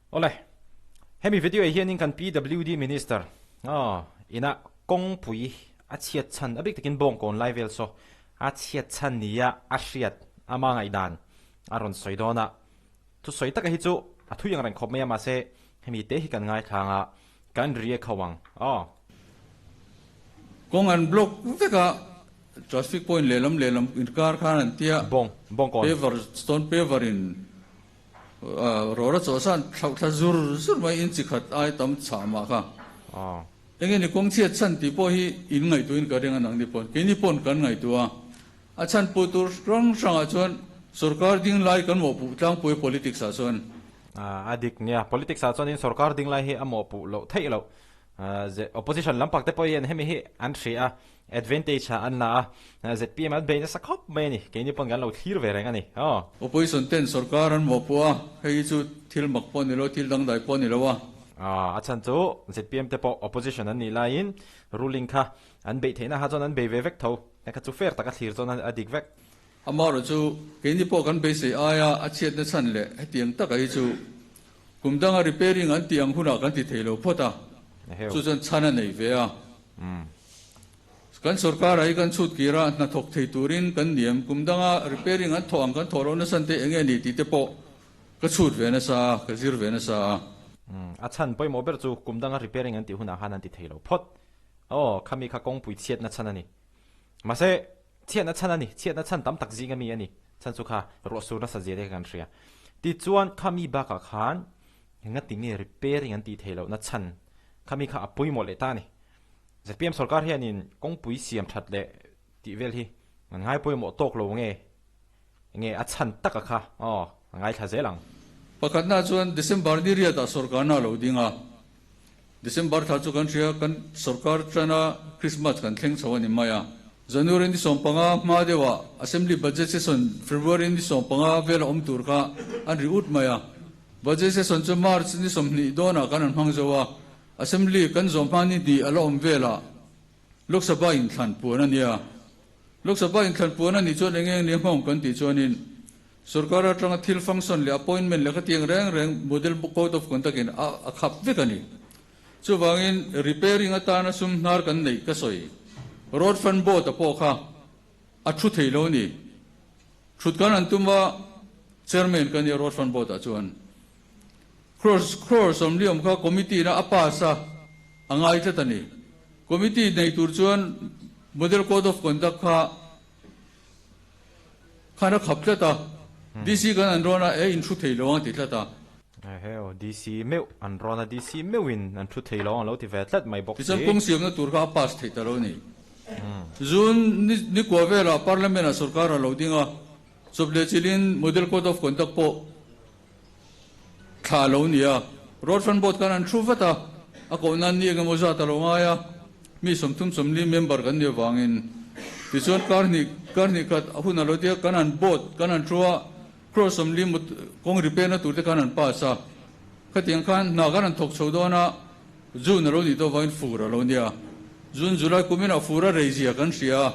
Awle, hemi video ah hianin kan PWD Minister ina kawngpui a chhiat chhan, a bik takin bawngkawn lai vel saw a chhiat chhan nia a hriat ama ngaihdan a rawn sawi dawn a. Thusawi taka hi chu a thui ang reng khawp mai a, mahse hemi te hi kan ngaithlang a, kan ri kho ang aw. Kawng an block vek a, traffic point lehlam lehlam inkar khan an tia, Bawng, bawngkawn. Paver, stone paver in Rawra chawhsan thlauh thla zur zur mai in chi khat ai tam chhah mah kha. Enge ni kawng chhiat chhan tih pawh hi in ngaihtuahin ka ring a nang ni pawn keini pawn kan ngaihtuah a. A chhan puh tur hrang hrangah chuan sorkar ding lai kan mawhpuh tlangpui politics ah chuan. A dik nia, politics ah chuan in sorkar ding lai hi a mawhpuh loh theih loh. Opposition lampak te pawh hian hemi hi an hria a, advantage ah an la a, zpm an bei nasa khawp mai a ni, keini pawn kan lo thlir ve reng a ni aw. Opposition ten sorkar an mawhpuh a, hei hi chu thil mak pawh a ni lo, thil dangdai pawh a ni lo a. A chhan chu zpm te pawh opposition an nih laiin ruling kha an beih theihna kha chuan an bei ve vek tho, hei kha chu fair taka thlir chuan a dik vek. Amaherawhchu keini pawh kan beisei aia a chhiatna chhan leh hetiang taka hi chu Kum danga repairing an tih ang hunah kan ti thei lo phawt a, chu chuan chhan a nei ve a. Kan sorkar ah hi kan chhut kir a, hnathawk thei turin kan niam. Kum danga repairing an thawh ang kan thawh loh nasa te eng nge ni tih te pawh ka chhut ve nasa a, ka zir ve nasa a. A chhan pawimawh ber chu kum danga repairing an tih hunah khan an ti thei lo phawt. Aw, khami kha kawngpui chhiatna chhan a ni. Mahse, Chhiatna chhan a ni, chhiatna chhan tam tak zing ami a ni. Chhan chu kha ruahsur nasa zia te kha kan hria. Tichuan khami bakah khan engati nge repairing an tih theih lohna chhan khami kha a pawimawh leh ta a ni. Zpm sorkar hianin kawngpui siam that leh tih vel hi an ngai pawimawh tawk lo nge nge a chhan taka kha aw a ngaithla zel ang. Pakhatna chuan December ni riatah sorkarna a lo ding a, December thla chu kan hria, kan sorkar tana Christmas kan thleng chho a ni mai a. January ni 15 hma deuhah Assembly Budget Session February ni 15 vela awm tur kha an ri ut mai a. Budget Session chu March ni 20 dawnah kan han hmang zo a, Assembly kan zawm hma ni hnih a la awm velah Lok Sabha inthlan puan a nia. Lok Sabha inthlan puan a nih chuan eng eng nia nghawng kan tih chuanin Sorkar atanga thil function leh appointment leh khatiang reng reng Model Code of Conduct in a khap vek a ni. Chuvangin repairing atana sum hnar kan neih ka sawi. Road Fund Board a pawh kha a thu thei lo a ni. Thut kan han tum a, Chairman ka nia Road Fund Board ah chuan. Crores crore 40 awm kha committee in a pass a, a ngai tlat a ni. Committee nei tur chuan Model Code of Conduct kha Khan a khap tlat a, DC kan an rawn a, e in thu thei lo ang a ti tlat a. Eheu, DC meuh an rawn a, DC meuhin an thu thei lo ang a lo ti ve tlat mai bawk si. Tichuan kawng siamna tur kha a pass theih ta lo a ni. June ni kua velah Parliament ah sorkar a lo ding a, chawp leh chilhin Model Code of Conduct pawh thla a lo ni a. Road Fund Board khan an thu vat a, a koh nan ni engemaw zat a lo ngai a, mi 30 40 member kan nih avangin. Tichuan kar hnih kar hnih khat a hun a lo ti a, kan han board kan han thu a, crore 40 mut kawng repair na tur te khan an pass a. Khatiang khan hna kan han thawk chho dawn a, June a lo nih tawh avangin fur a lo nia. June July kuminah fur a rei zia kan hria a,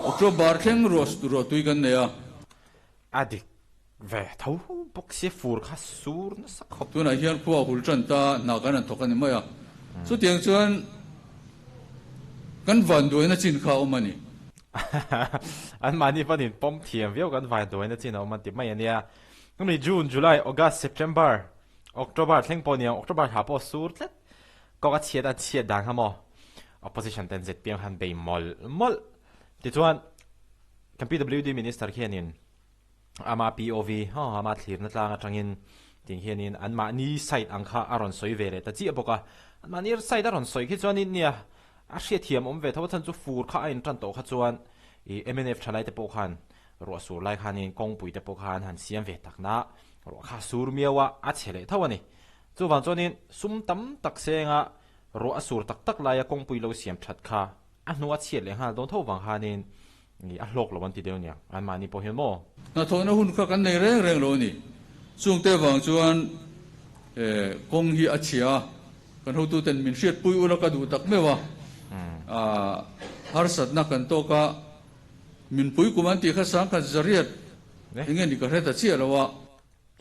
October thleng ruah ruahtui kan nei a. A dik ve tho bawk sia fur kha sur nasa khawp. Tunah hian khua a hul tan ta hna kan han thawk a ni mai a, chutiang chuan kan vanduaina chin kha a awm a ni. Anmahni pawn in pawm thiam viau kan vanduaina chin a awm an ti mai a nia. Hemi June, July, August, September, October thleng pawh nia, October thla pawh sur tlat. Kawng a chhiat a chhiat dan kha maw opposition ten zpm khan bei mawlh mawlh. Tichuan Kan PWD Minister khianin ama POV, ama thlirna tlang atangin ting hianin anmahni side ang kha a rawn sawi ve leh ta chiah bawk a. Anmahni side a rawn sawi khi chuanin nia a hriatthiam awm ve tho a chhan chu fur kha a intan tawh kha chuan ih mnf thalai te pawh khan ruah sur lai khanin kawngpui te pawh khan han siam ve takna ruah kha sur miau a, a chhe leh tho a ni. Chuvang chuanin sum tam tak senga ruah a sur tak tak laia kawngpui lo siam that kha A hnu a chhiat leh nghal dawn tho vang khanin a hlawk lo an ti deuh nia, anmahni pawh hian maw? Hnathawhna hun kha kan nei reng reng lo a ni. Chungte vang chuan kawng hi a chhia a, kan hotuten min hriatpui ula ka duh tak meuh a, harsatna kan tawk a, min pui kum an tih kha 10,100 enge ni ka hre ta chiah lo a.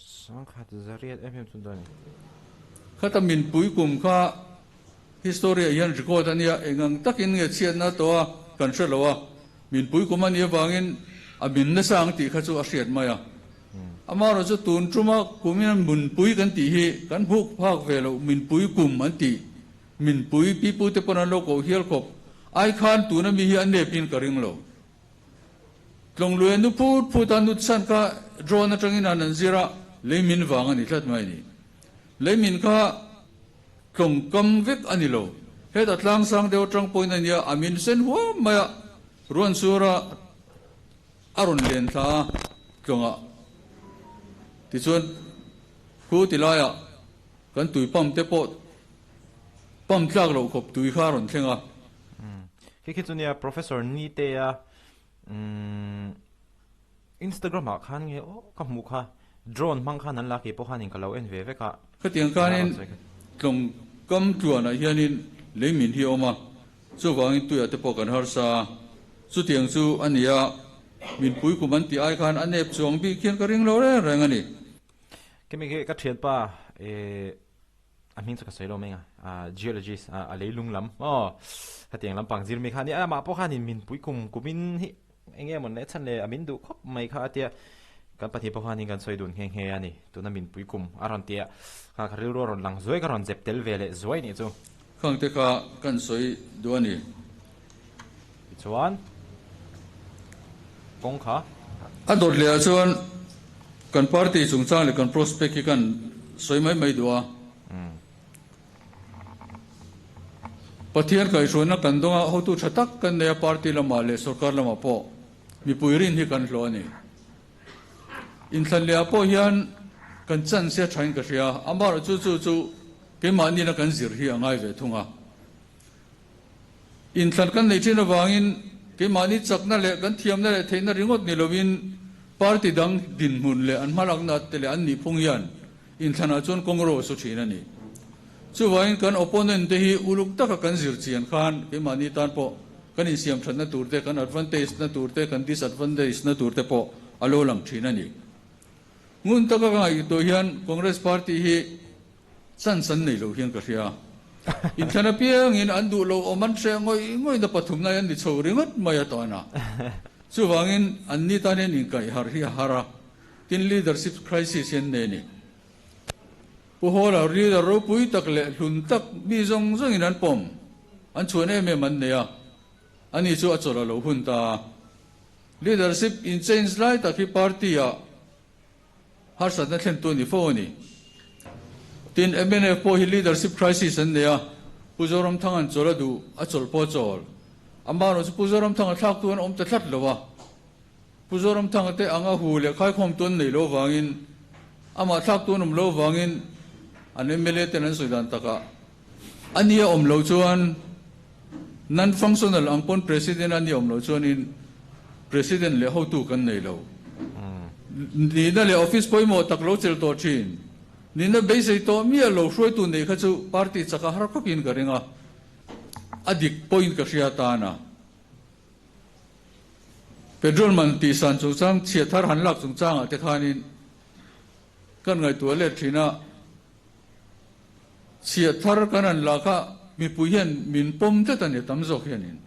Sangkhat zariat em em chun dawn a ni. Khata minpui kum kha history ah hian record a nia, eng ang takin nge chhiatna tawh a kan hre lo a, minpui kum a nih avangin a min nasa ang tih kha chu a hriat mai a. Amaherawh chu tun tuma kumin minpui kan tih hi kan huk phak ve loh minpui kum an tih, minpui pipute pawn an lo koh hial khawp ai khan tuna mi hi a nepin ka ring lo. Tlawngluia nu phut phut a nut chhan kha drone atangin an an zir a, leimin vang a ni tlat mai a ni. Leimin kha tlawng kam vek a ni lo. Hetah tlangsang deuh atang pawhin a nia, a min sen huam mai a, ruan sura a rawn len thla a tlawngah. Tichuan khu ti laiah kan tui pump te pawh pump tlak loh khawp tui kha a rawn thleng a. Khi khi chu nia Professor Nitea umm Instagram ah khan nge aw ka hmuh kha drone hmang khan an la kei pawh khanin ka lo en ve vek a. Khatiang khanin tlawng kam tluanah hianin lei min hi a awm a, chuvangin tuiah te pawh kan harsa a, chutiang chu a ni a, min pui kum an tih ai khan a nep chuang bik hian ka ring lo reng reng a ni. Khemi khi ka thianpa eh A hming chu ka sawi lo mai a, geologist a leilung lam aw hetiang lampang zir mi kha a nia, amah pawh khanin min pui kum kumin hi eng nge mawn leh chhan le a min duh khawp mai kha a tia, kan pahnih pawh khanin kan sawi dun nghe nghe a ni, tuna min pui kum a rawn tia kha ka rilru a rawn lang zuai ka rawn zep tel ve leh zuai nih chu. Khangte kha kan sawi duh a ni. Tichuan kawng kha. A dawt leh ah chuan kan party chungchang leh kan prospect hi kan sawi mai mai duh a. Pathian kaihhruaina kan dawng a, hotu tha tak kan nei a party lamah leh sorkar lamah pawh mipui rin hi kan hlawh a ni. Inthlan leh ah pawh hian kan chance hi a thain ka hria, amaherawhchu chu chu keimahni na kan zir hi a ngai ve thung a. Inthlan kan neih thin avangin keimahni chakna leh kan thiamna leh theihna ringawt ni lovin party dang dinhmun leh an hmalakna te leh an nihphung hian inthlanah chuan kawng ro a su thin a ni. Chuvangin kan opponent te hi uluk taka kan zir chian khan keimahni tan pawh kan insiam thatna tur te, kan advantage na tur te, kan disadvantage na tur te pawh a lo lang thin a ni. Ngun taka ka ngaihtuah hian Congress party hi Chance an nei lo hian ka hria. Inthlan apiangin an duh lo awm an hreh ngawih ngawih na pathumna hi an ni chho ringawt mai a tawna. Chuvangin an ni tan hian inkaih harh hi a har a, tin leadership crisis hi an nei a ni. Pu Hawla leader ropui tak leh hlun tak mi zawng zawngin an pawm, an chhuan em em an nei a, ani chu a chawlh a lo hun ta a. Leadership in change lai tak hi party ah Harsatna thlentu a ni fo a ni. Tin, mnf pawh hi leadership crisis an nei a, Pu Zoramthanga'n chawl a duh, a chawlh pawh a chawl. Amaherawh chu Pu Zoramthanga thlaktu an awm ta tlat lo a, Pu Zoramthanga te anga hu leh khaikhawmtu an neih loh avangin, amah thlaktu an awm loh avangin an mla ten an sawi dan takah a nia awm loh chuan non-functional ang pawn President a nia awm loh chuanin President leh hotu kan nei lo. Nihna leh office pawimawh tak lo chelh tawh thin. Nihna beisei tawh miah lo hruaitu neih kha chu party chaka har khawpin ka ring a, a dik pawhin ka hria tan a. Petrol man tihsan chungchang chhiat thar han lak chungchangah te khanin kan ngaihtuah let thin a. Chhiat thar kan han lak a, mipui hian min pawm tlat a ni, tam zawk hianin.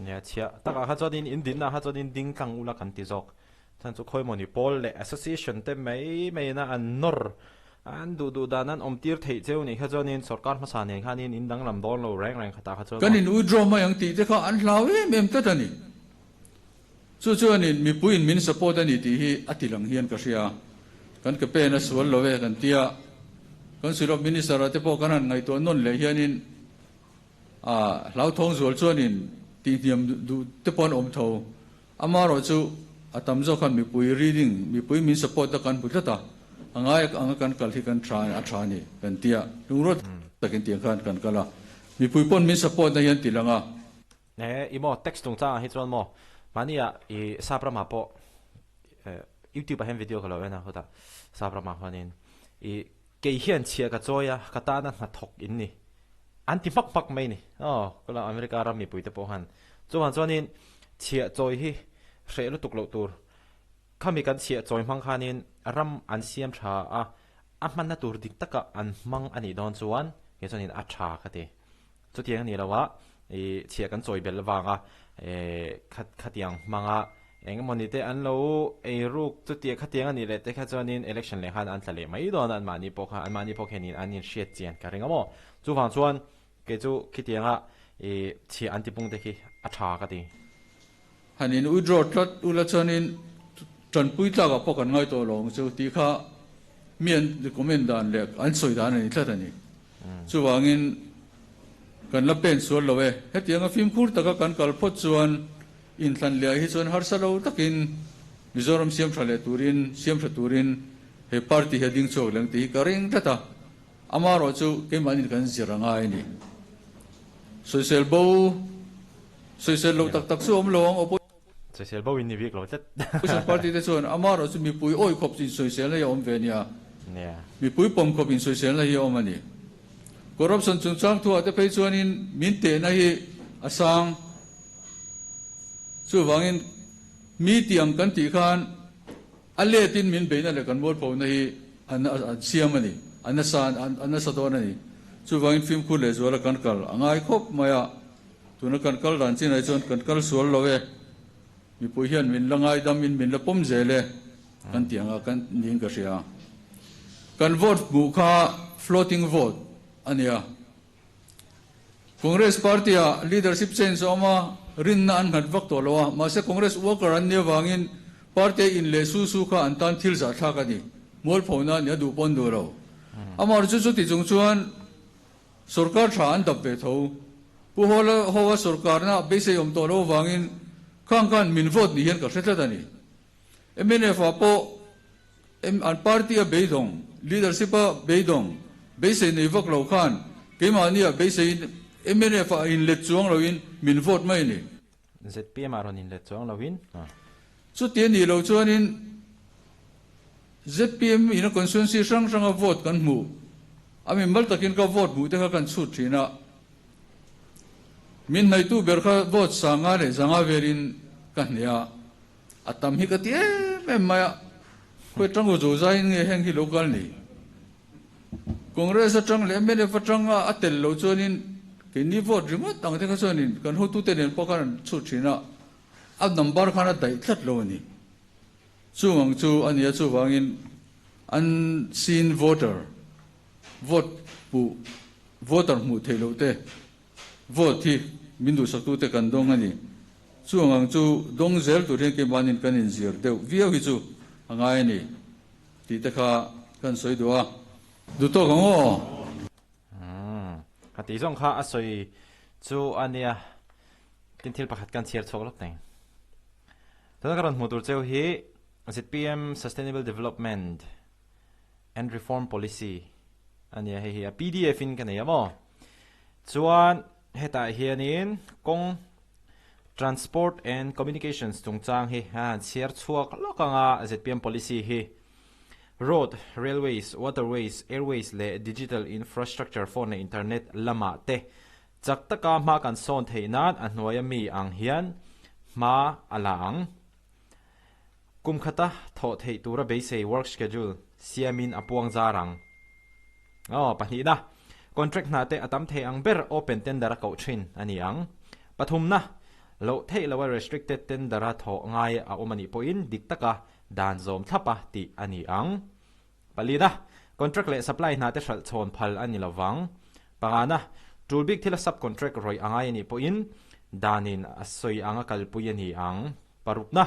Nia, chhiah takah kha chuanin in dinna kha chuanin ding tlang ula kan ti zawk. Chhan chu khawi mawni pawl leh association te mai maiin a an nawr an duh duh dan an awm tir theih cheu nih kha chuanin sorkar hmasa nen khanin in danglam dawn lo reng reng khatah kha chuan Kan in withdraw mai ang tih te kha an hlau em em tlat a ni. Chu chuanin mipuiin min support a ni tih hi a ti lang hian ka hria. Kan ke pen a sual lo e kan tia. Kan Sulawp Minister ah te pawh kan han ngaihtuah nawn leh hianin a hlauthawng zual chuanin tihhniam duh te pawh an awm tho. Amaherawh chu a tam zawk khan mipui reading, mipui min support a kan hmu tlat a, a ngai anga kan kal hi kan tha a tha a ni kan tia. Lungrual takin tiang khan kan kal a, mipui pawn min support na hian ti lang a. He i maw text chungchangah hi chuan maw mahnia i sap ramah pawh youtube ah hian video ka lo en a hutah sap ramah huanin i kei hian chhiah ka chawi a ka tana hnathawk in ni an ti hmak hmak mai ni aw ka la America ram mipui te pawh han chuvang chuanin chhiah chawi hi hreh lutuk loh tur. Khami kan chhiah chawi hmang khanin ram an siam tha a, a hmanna tur dik taka an hmang a nih dawn chuan kei chuanin a tha ka ti. Chutiang a nih loh a, ih chhiah kan chawi belh vanga khatiang hmanga eng emaw ni te an lo ei ruk chutia khatiang a nih leh te kha chuanin election leh khan an tla leh mai dawn a, anmahni pawh kha anmahni pawh khianin an inhriat chian ka ring a maw. Chuvang chuan kei chu khitianga ih chhiah an tipung te khi a tha ka ti. Han in withdraw tlat ula chuanin tanpui tlakah pawh kan ngai tawh lo ang chu tih kha mi an comment dan leh an sawi dan a ni tlat a ni. Chuvangin kan la pen sual lo e. Hetianga fimkhur taka kan kal phawt chuan inthlan leh ah hi chuan harsa lo takin Mizoram siam tha leh turin siam tha turin he party hi a ding chhuak leng tih hi ka ring tlat a. Amaherawh chu keimahnin kan zir a ngai a ni. Sawisel bo. Sawisel lo tak tak chu awm lo ang aw. Sawisel bo in ni bik lo tlat. Opposition party te chuan amaherawh chu mipui awi khawp chu insawiselna hi a awm ve nia. Mipui pawm khawp insawiselna hi a awm a ni. Corruption chungchang thuah te phei chuanin min tehna hi a sang. Chuvangin mi tiang kan tih khan a letin min beihna leh kan mualphona hi an siam a ni. A nasa a nasa dawn a ni. Chuvangin fimkhur lehzuala kan kal a ngai khawp mai a. Tuna kan kal dan chinah chuan kan kal sual lo e, mipui hian min la ngaidamin min la pawm zel e kan tih anga kan niin ka hria. Kan vote hmuh kha floating vote a nia. Congress party ah leadership change a awm a, rinna an nghat vak tawh lo a, mahse Congress worker an nih avangin party a in leh su su kha an tan thil zahthlak a ni. Mualphona a nia duh pawn duh lo. Amaherawhchu chuti chung chuan Sorkar tha an dap ve tho. Pu Hawla Hoa sorkarna beisei awm tawh lo avangin khang khan min vote ni hian ka hre tlat a ni. Mnf ah pawh an party a beidawng, leadership a beidawng, beisei nei vak lo khan keimahni ah beiseiin mnf ah inlet chuang loin min vote mai a ni. Zpm ah rawn inlet chuang loin. Chuti a nih loh chuanin zpm in a constituency hrang hranga vote kan hmuh a mimal takin ka vote hmuh te kha kan chhut thin a, min hnaitu ber kha vote sanga leh zanga velin ka hneh a, a tam hi ka ti em em mai a, khawi tango zo zaiin nge heng hi lo kal ni? Congress atang leh mnf atanga a tel loh chuanin keini vote ringawt ang te kha chuanin kan hotute nen pawh khan an chhut thin a, a number khan a daih tlat lo a ni. Chung ang chu a nia chuvangin unseen voter, vote hmuh, voter hmuh theih loh te vote hi min duhsaktute kan dawng a ni. Chung ang chu dawng zel tur hian keimahnin kan inzir deuh viau hi chu a ngai a ni. Tih te kha kan sawi duh a. Duh tawk ang aw. Umm, ka tih zawng kha a sawi chu a nia. Tin thil pakhat kan chhiar chhuak lawk teng. Tuna ka rawn hmuh tur cheu hi zpm Sustainable Development and Reform Policy a nia hei hi a pdf in ka nei a maw. Chuan hetah hianin kawng Transport and Communications chungchang hi a han chhiar chhuak lawk ang a, zpm policy hi Road, Railways, Waterways, Airways leh Digital Infrastructure phone leh Internet lamah te chak taka hma kan sawn theih nan a hnuaia mi ang hian hma a la ang. Kum khata thawh theih tura beisei work schedule siamin a puang zar ang. Aw, pahnihna, contract hna te a tam thei ang ber open tender a koh thin a ni ang. Pathumna, loh theih loha restricted tender a thawh ngai a awm a nih pawhin dik taka dan zawm thlap a tih a ni ang. Palina, contract leh supply hna te hralh chhawn phal a ni lo vang. Pangana, tul bik thila sub contract rawih a ngai a nih pawhin danin a sawi anga kalpui a ni ang. Parukna,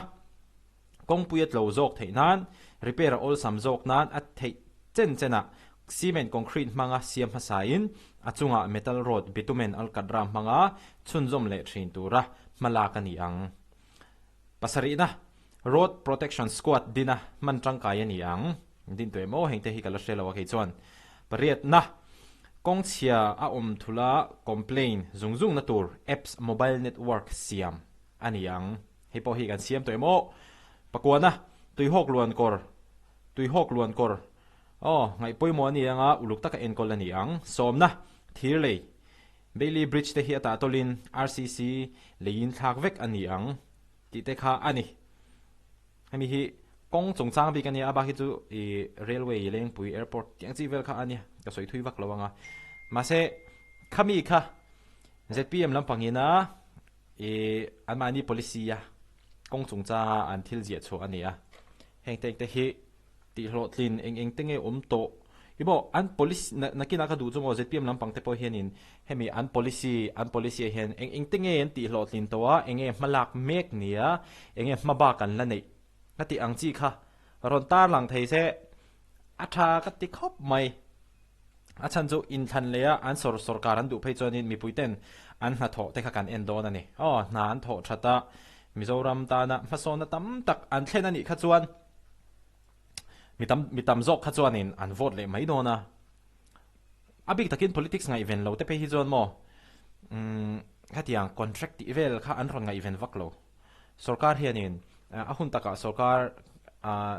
Kawngpui a tlo zawk theih nan, repair a awlsam zawk nan a theih chen chenah cement concrete hmanga siam hmasain a chungah metal rod bitumen alkatra hmanga chhunzawm leh thin tura hmalak a ni ang. Pasarihna, Road Protection Squad dina hman tangkai a ni ang. Din tuah emaw hengte hi ka la hre lo a kei chuan. Pariatna, Kawngchhia a awm thula complain zung zungna tur apps mobile network siam a ni ang. Hei pawh hi kan siam tawh em aw. Pakuana, Tuihawk luan kawr, Tuihawk luan kawr, aw, ngaih pawimawh a ni anga uluk taka enkawl a ni ang. Sawmna, Thir lei, Bailey Bridge te hi a tah tawlhin RCC leiin thlak vek a ni ang tih te kha a ni. Hemi hi. Kawng chungchang bik a nia, a bak hi chu i railway Lengpui airport tih ang chi vel kha a nia, ka sawi thui vak lo ang a. Mahse, khami kha zpm lampangin a i anmahni policy a kawng chungchanga an thil ziah chhuah a ni a. Heng te te hi tihhlawhtlin eng eng te nge awm tawh i maw an policy nakinah ka duh chu maw zpm lampang te pawh hianin hemi an policy an policy ah hian eng eng te nge an tihhlawhtlin tawh a, eng nge hmalak mek nia, eng nge hmabak an la neih ka tih ang chi kha rawn tarlang thei se a tha ka ti khawp mai. A chhan chu inthlan leh a an sawr sawrkar an duh phei chuanin mipui ten an hnathawh te kha kan en dawn a ni. Aw, hna an thawh that a, Mizoram tana hmasawnna tam tak an thlen a nih kha chuan mi tam mi tam zawk kha chuanin an vote leh mai dawn a. A bik takin politics ngaihven lo te phei hi chuan maw umm hetiang contract tih vel kha an rawn ngaihven vak lo. Sorkar hianin a hun takah sorkar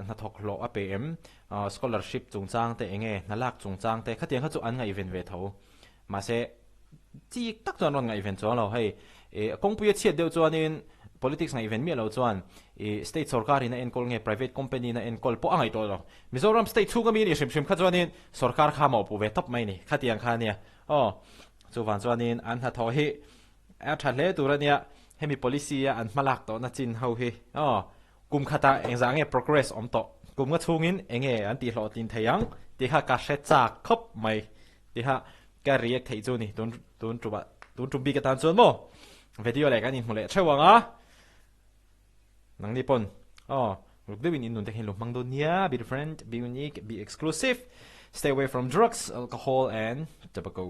hnathawk hlawh a pe em? Scholarship chungchang te enge hna lak chungchang te khatiang kha chu an ngaihven ve tho. Mahse chik tak chuan rawn ngaihven chuang lo. Hei kawngpui a chhiat deuh chuanin politics ngaihven miah lo chuan state sorkarin a enkawl nge private company in a enkawl pawh a ngaih tawh lo. Mizoram state chhunga mi a nih hrim hrim kha chuanin sorkar kha mawhpuh ve tawp mai a ni. Khatiang kha a nia. Aw chuvang chuanin an hnathawh hi A tha hle tur a nia, hemi policy a an hmalak tawhna chin ho hi aw, kum khatah engzah nge progress awm tawh, kum nga chhungin enge an tih hlawhtlin thei ang tih kha ka hre chak khawp mai tiha ka react theih chu ni tun tun tumah tun tum bik atan chuan maw video leh kan inhmu leh theuh ang a, nangni pawn aw ruk deuhin in nun te hian lo hmang dawn nia, be different, be unique, be exclusive, stay away from drugs, alcohol and tobacco.